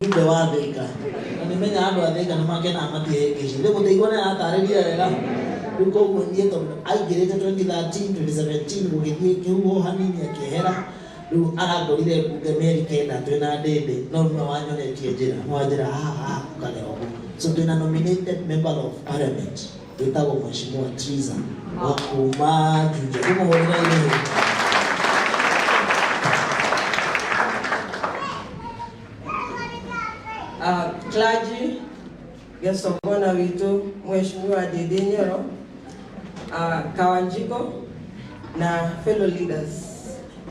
Mjumbe wa Thika. Na nĩmenya andũ a Thika nĩmakenaga matiĩhĩngĩcire. Rĩu mũtĩigua nĩ aratarĩria wega. Rĩu koguo niĩ tondũ aingĩrĩte 2013, 2017 gũgĩthiĩ kĩhuho hanini akĩehera. Rĩu arangorire mbunge mĩeri kenda twĩna Ndĩndĩ, no nĩwe wanyonetie njĩra. Nĩwe wanjĩra haha haha ũkagera ũguo. So twĩna nominated member of parliament wĩtagwo Mheshimiwa Triza wa kuma Juja. Tũmũhũrĩre irũhĩ. Clergy, guest of honor witũ Mheshimiwa Ndindi Nyoro, Kawanjiko na fellow leaders.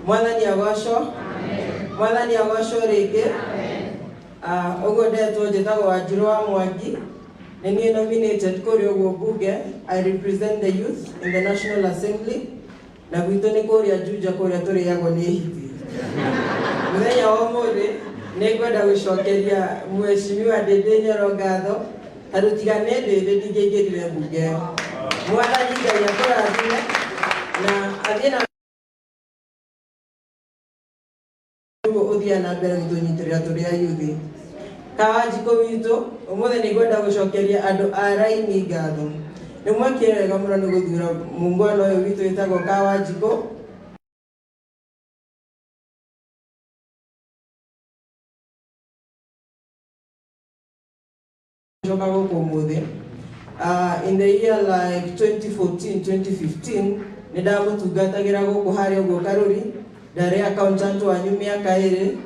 Mwathani agocwo. Mwathani agocwo rĩngĩ. Ũguo ndetwo njĩtagwo Wanjirũ wa Mwangi. Nĩ niĩ nominated kũrĩa ũguo mbunge. I represent the youth in the National Assembly. Na gwitũ nĩ kũrĩa Juja kũrĩa tũrĩagwo nĩ hiti. Mũthenya wa ũmũthĩ nĩ ngwenda gũcokeria Mheshimiwa Ndindi Nyoro ngatho tondũ tiga nĩ Ndindi ndingĩaingĩrire mbunge ĩyo. Mwathani Ngai akũrathime na athiĩ na ũguo ũthiaga na mbere gũtũnyitĩrĩra tũrĩ ayuthi. Kawanjikũ witũ, ũmũthĩ nĩ ngwenda gũcokeria andũ a raini ngatho. Nĩ mwekire wega mũno nĩ gũthura mũngwana ũyũ witũ wĩtagwo Kawanjikũ. Coka gũkũ ũmũthĩ. In the year like 2014, 2015, nĩ ndamũtungatagĩra gũkũ harĩa ũguo Karuri, ndarĩ accountant wanyu mĩaka ĩrĩ,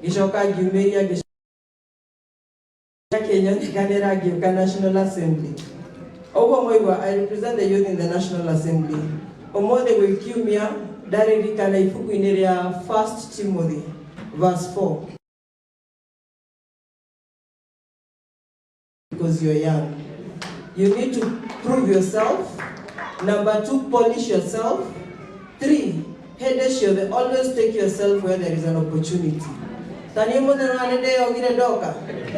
ngĩcoka ngiumĩria ngĩkĩnyonekanĩra ngĩũka National Assembly. Ũguo mwaigua, I represent the youth in the National Assembly. Ũmũthĩ gwĩ kiumia ndaririkana ibuku-inĩ rĩa 1 Timothy verse 4. Because you're young. You need to prove yourself. Number 2, polish yourself. 3, hĩndĩ ciothe always take yourself where there is an opportunity. Ta niĩ mũthenya nĩ ndeyogire ndoka,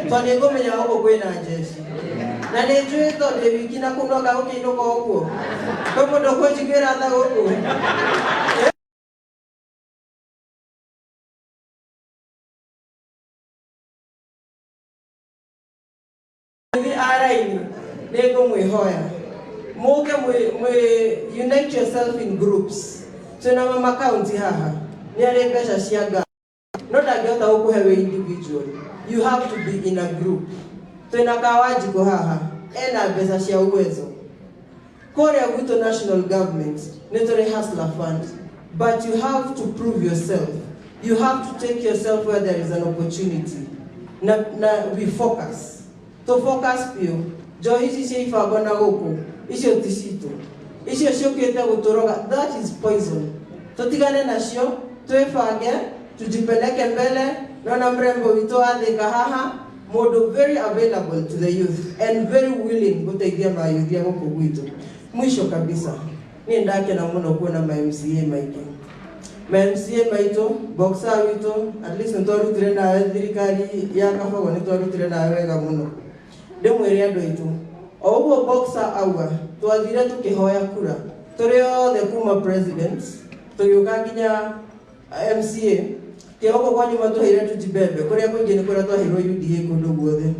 tondũ nĩ ngũmenya gũkũ kwĩna njeci. Na nĩ njũĩ tondũ ndĩ wiki na kũnoga gũkĩinũka ũguo. Kwĩ mũndũ ũkũnjiguĩra tha gũkũ. Ithuĩ a raini nĩ ngũmwĩhoya mũke mwĩ unite yourself in groups. Twĩna mama county haha nĩ arĩ mbeca cia nga no ndangĩhota gũkũhe wĩ individual, you have to be in a group. Twĩna Kawanjikũ haha ena mbeca cia Uwezo. Kũrĩa gwitũ national government nĩ tũrĩ Hustler Fund, but you have to prove yourself, you have to take yourself where there is an opportunity. Na we focus, to focus biũ. Njohi ici cia ibango na gũkũ icio ti citũ, icio ciũkĩte gũtũroga, that is poison. Tũtigane nacio, twĩbange, tujipeleke mbele. Nona mrembo witũ wa Thĩka haha, mũndũ very available to the youth and very willing gũteithia mayuthi a gũkũ gwitũ. Mwisho kabisa, niĩ ndakena mũno kuona ma MCA maingĩ, ma MCA maitũ, boxer witũ, at least nĩ twarutire nawe thirikari ya Kabogo, nĩ twarutire nawe wega mũno. Ndĩmwĩre andũ aitũ, o ũguo boxer auga, twathire tũkĩhoya kura tũrĩ othe kuma president tũgĩũka nginya MCA kĩhoko kwanyu matũheire tujibebe kũrĩa kũingĩ nĩ kũrĩa twaheirwo UDA kũndũ guothe.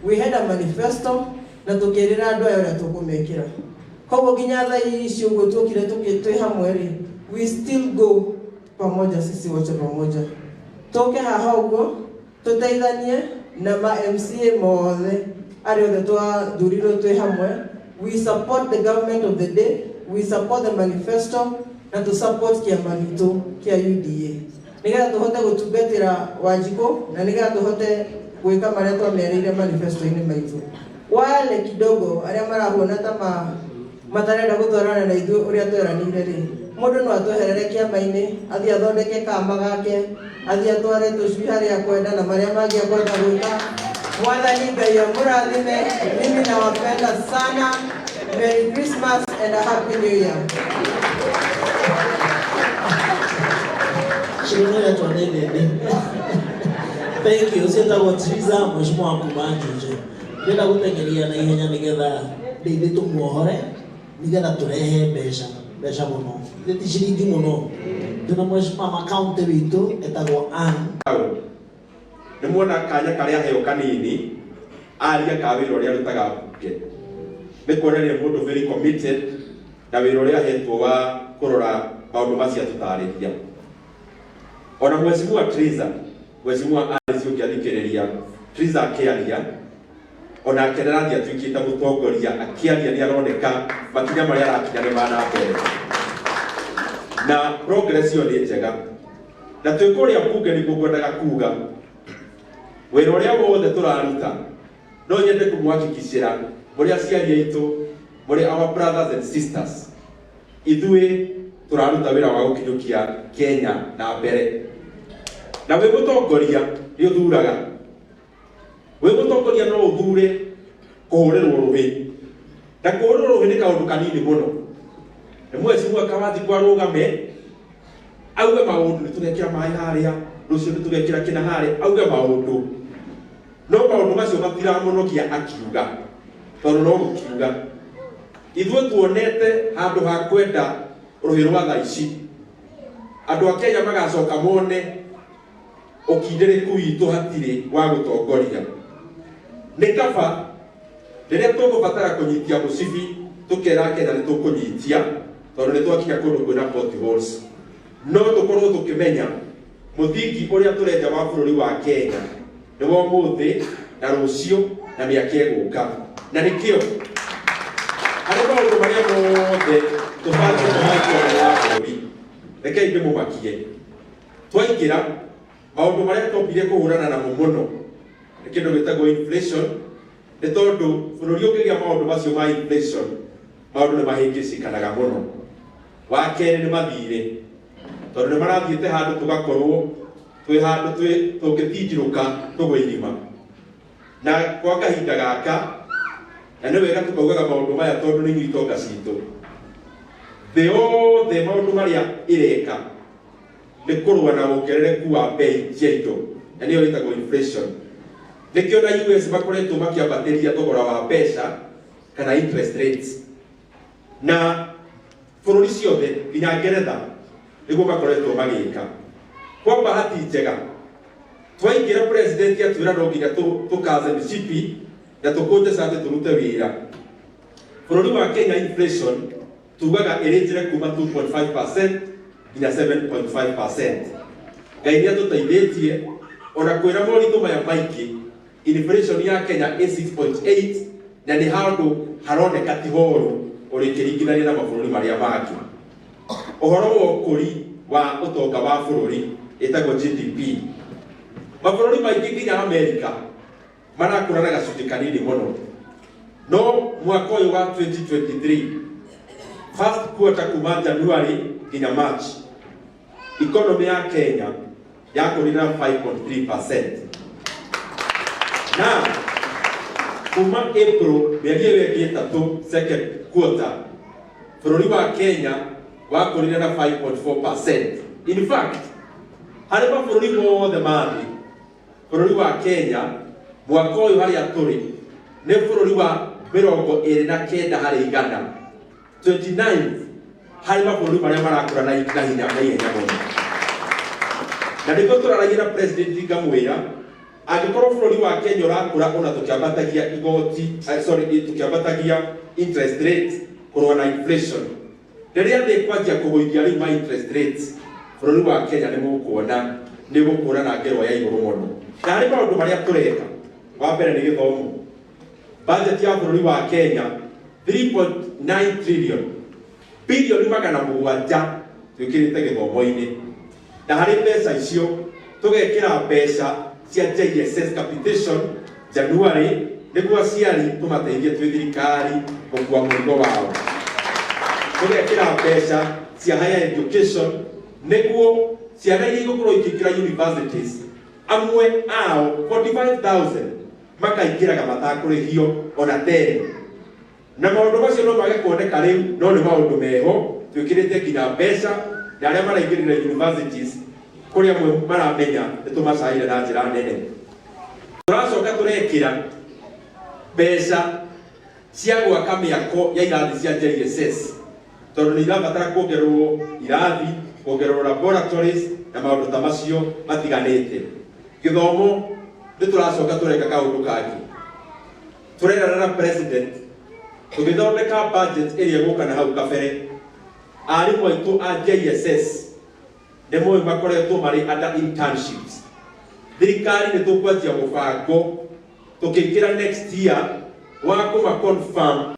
We had a manifesto na tũkĩrĩra andũ aya ũrĩa tũkũmekĩra. Koguo nginya thaa ici ũguo tuokire twĩ hamwe rĩ, we still go pamoja, sisi wote pamoja tũke haha ũguo tũteithanie na ma MCA mothe arĩa othe twathurirwo twĩ hamwe. We support the government of the day, we support the manifesto na tũ support kĩama gitũ kĩa UDA nĩgetha tũhote gũtungatĩra Wanjikũ na nĩgetha tũhote gwĩka marĩa twamerĩire manifesto-inĩ maitũ. Wale kidogo arĩa marahuana ta ma matarenda gũtwarana na ithuĩ ũrĩa tweranĩire rĩ, mũndũ no atweherere kĩama-inĩ, athiĩ athondeke kama gake, athiĩ atware tũcui harĩa akwenda na marĩa mangĩ akwenda gwĩka. Mwathani Ngai amũrathime. Mimi nawapenda sana. Merry Christmas and a Happy New Year. Shirĩretwo nĩ Ndĩndĩ. Thank you. Ũcio etagwo Triza, mheshimiwa wa kuma Juja. Ndĩrenda gũteng'eria na ihenya nĩgetha Ndĩndĩ tũmuohore nĩgetha tũrehe mbeca mbeca mũno. Ithe ti ciringi mũno. Twĩna mheshimiwa ma county witũ etagwo Ann. Nĩ muona kanya karĩa aheo kanini aria ka wĩra ũrĩa arutaga mbunge, nĩ kuonania mũndũ very committed na wĩra ũrĩa ahetwo wa kũrora maũndũ macio atũtarĩria. Ona Mheshimiwa Triza, Mheshimiwa Alice, ũngĩathikĩrĩria Triza akĩaria, onake nĩarathiĩ atuĩkĩte mũtongoria. Akĩaria nĩ aroneka makinya marĩa arakinya nĩ ma na mbere na progress ĩyo nĩ njega. Na twĩ kũrĩa mbunge nĩguo ngwendaga kuga wĩra ũrĩa wothe tũraruta, no nyende kũmũhakikicĩra mũrĩ aciari aitũ, mũrĩ our brothers and sisters, ithuĩ tũraruta wĩra wa gũkinyũkia Kenya na mbere. Na wĩ mũtongoria nĩ ũthuraga, wĩ mũtongoria no ũthure kũhũrĩrwo rũhĩ, na kũhũrĩrwo rũhĩ nĩ kaũndũ kanini mũno. Nĩ Mheshimiwa Kawanjikũ arũgame auge maũndũ, nĩ tũgekĩra maĩ harĩa rũciũ, nĩ tũgekĩra kĩna harĩa, auge maũndũ, no maũndũ macio matiramonokia akiuga, tondũ no gũkiuga. Ithuĩ tuonete handũ ha kwenda rũhĩ rwa thaa ici, andũ a Kenya magacoka mone ũkindĩrĩku witũ hatirĩ wa gũtongoria. Nĩ kaba rĩrĩa tũgũbatara kũnyitia mũcibi tũkera Kenya nĩ tũkũnyitia, tondũ nĩ twakinya kũndũ kwĩna potholes, no tũkorwo tũkĩmenya mũthingi ũrĩa tũrenja wa bũrũri wa Kenya nĩ wa ũmũthĩ na rũciũ na mĩaka ĩgũka. Na nĩkĩo harĩ maũndũ marĩa mothe tũbangĩte ma ya bũrũri, rekei ndĩmũmakie, twaingĩra maũndũ marĩa twombire kũhũrana namo mũno nĩ kĩndũ gĩtagwo inflation, nĩ tondũ bũrũri ũngĩgĩa maũndũ macio ma inflation, maũndũ nĩ mahĩngĩcikanaga mũno. Wa kerĩ nĩ mathirĩ, tondũ nĩ marathiĩte handũ tũgakorwo twĩ handũ twĩ tũngĩtindirũka tũgwe irima. Na kwa kahinda gaka, na nĩ wega tũkaugaga maũndũ maya tondũ nĩ inyuĩ itonga citũ, thĩ yothe maũndũ marĩa ĩreka nĩ kũrũa na wongerereku wa bei cia indo, na nĩyo ĩtagwo inflation. Nĩkĩo na US makoretwo makĩambatĩria thogora wa mbeca kana interest rates, na bũrũri ciothe nginya Ngeretha nĩguo makoretwo magĩka. Kwa bahati njega, twaingĩra president atwĩra no nginya tũkaze mĩcibi na tũkũnje cati tũrute wĩra. Bũrũri wa Kenya inflation tugaga ĩrĩ njĩre kuma 2.5% nginya 7.5%. Ngai nĩ atũteithĩtie ona kwĩra moritũ maya maingĩ, inflation ya Kenya ĩ 6.8, na nĩ handũ haroneka ti horu ũrĩkĩringithania na mabũrũri marĩa mangĩ. Ũhoro wa ũkũri wa ũtonga wa bũrũri ĩtagwo GDP, mabũrũri maingĩ nginya Amerika marakũra na gacunjĩ kanini mũno, no mwaka ũyũ wa 2023 first quarter, kuma January nginya March, economy ya Kenya yakũrire na 5.3%, na kuma April mĩeri ĩyo ĩngĩ ĩtatũ, second quarter, bũrũri wa Kenya wakũrire na 5.4%. In fact, harĩ mabũrũri mothe ma thĩ, bũrũri wa Kenya mwaka ũyũ harĩa tũrĩ nĩ bũrũri wa 29 harĩ igana, 29 harĩ mabũrũri marĩa marakũra na hinya na ihenya mũno. Na nĩguo tũraragia na president, ngamwĩra angĩkorwo bũrũri wa Kenya ũrakũra ona tũkĩambatagia igoti, sorry, tũkĩambatagia interest rate kũrũa na inflation, rĩrĩa thĩ kwanjia kũgũithia rĩu ma interest rates, bũrũri wa Kenya nĩ mũkuona nĩ gũkũra na ngerwa ya igũrũ mũno. Na harĩ maũndũ marĩa tũreka, wa mbere nĩ gĩthomo. Budget ya bũrũri wa Kenya 3.9 trillion, bilioni 700, twĩkĩrĩte gĩthomo-inĩ. Na harĩ mbeca icio tũgekĩra mbeca cia JSS capitation January, nĩguo aciari tũmateithie twĩ thirikari gũkua mũrigo wao. Tũgekĩra mbeca cia higher education, nĩguo ciana iria igũkorwo ikĩingĩra universities, amwe ao 45,000 makaingĩraga matakũrĩhio ona 10. Na maũndũ macio no mage kuoneka rĩu, no nĩ maũndũ meho twĩkĩrĩte nginya mbeca, na arĩa maraingĩrĩra universities kũrĩa amwe maramenya nĩ tũmacaire na njĩra nene. Tũracoka tũrekĩra mbeca cia gwaka mĩako ya irathi cia JSS, tondũ nĩ irabatara kuongererwo irathi, kuongererwo laboratories na maũndũ ta macio matiganĩte. Gĩthomo Nĩ tũracoka tũreka kaũndũ kangĩ. Tũrerana na president tũgĩthondeka budget ĩrĩa ĩgũka na hau kabere. Arimũ aitũ a JSS nĩ moĩ makoretwo marĩ under internships. Thirikari nĩ tũkwanjia mũbango tũkĩingĩra next year wa kũma confirm.